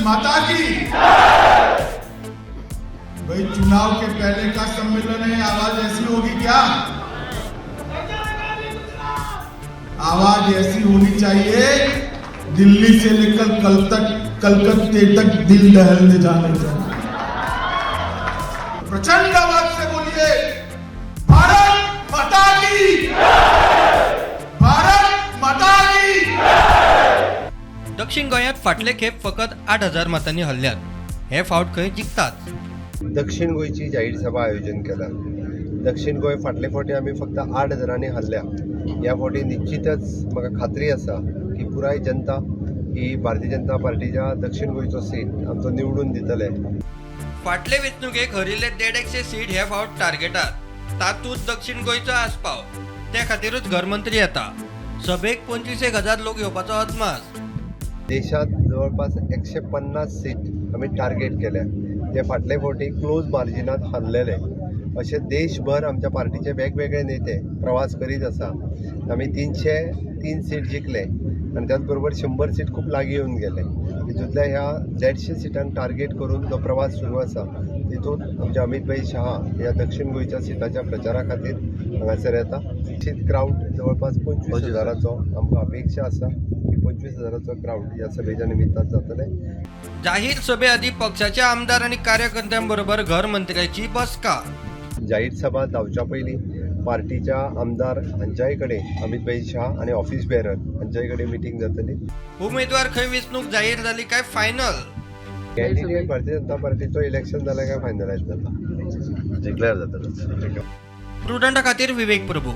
भारत माता की। भाई, चुनाव के पहले का सम्मेलन है, आवाज ऐसी होगी क्या? आवाज ऐसी होनी चाहिए, दिल्ली से लेकर कल तक, कलकत्ते तक दिल दहलने जाने चाहिए। प्रचंड आवाज से बोलिए, भारत माता की, भारत माता की। दक्षिण गोंयांत फाटले खेप फकत 8000 मतांनी हरल्यात. हे फावट खंय जिखतात. दक्षिण गोंयची जाहीर सभा आयोजन केला. दक्षिण गोंय फाटले फावटी आमी फक्त 8000ांनी हारल्या. ह्या फावटी निश्चितच म्हाका खात्री आसा की पुराय जनता ही भारतीय जनता पार्टीच्या दक्षिण गोंयचो सीट आमचो निवडून दितले. फाटले वेंचणुकेक हरिल्ले 150 सीट हे फावट टार्गेटात. तातूंत दक्षिण गोंयचो आस्पाव. ते खातीरूच घरमंत्री येता. सभेक 25 एक हजार लोक येवपाचो अदमास. देशात जवळपास 150 सीट आमी टार्गेट केल्या, जे फाटले फावटी क्लोज मार्जिनात हारलेले. अशे देशभर आमच्या पार्टीचे वेगवेगळे नेते प्रवास करीत आसा. आमी 303 सीट जिखले आनी त्याच बरोबर 100 सीट खूब लागीं येवन गेले. तितूंतल्या ह्या 150 सिटांक टार्गेट करून जो प्रवास सुरू आसा, तितूंत आमचे अमीत भाई शहा ह्या दक्षिण गोंयच्या सिटाच्या प्रचारा खातीर हांगासर येता. निश्चित क्रावड जवळपास 25 हजाराचो आमकां अपेक्षा आसा की 25 हजाराचो क्रावड ह्या सभेच्या निमित्तान जातले. जाहीर सभे आदी पक्षाचे आमदार आनी कार्यकर्त्यांबरोबर घरमंत्र्याची बसका. जाहीर सभा जावच्या पयलीं पार्टीच्या आमदार हांच्याय कडेन, अमीत भाई शाह आनी ऑफिस बेरर हांच्याय कडेन मिटींग जातली. उमेदवार खंय वेंचणूक जाहीर जाली काय final? Candidate Bharatiya Janata पार्टीचो election जालें काय फायनलायज जाता. डिक्लेअर जातलो. प्रुडंटा खातीर विवेक प्रभू.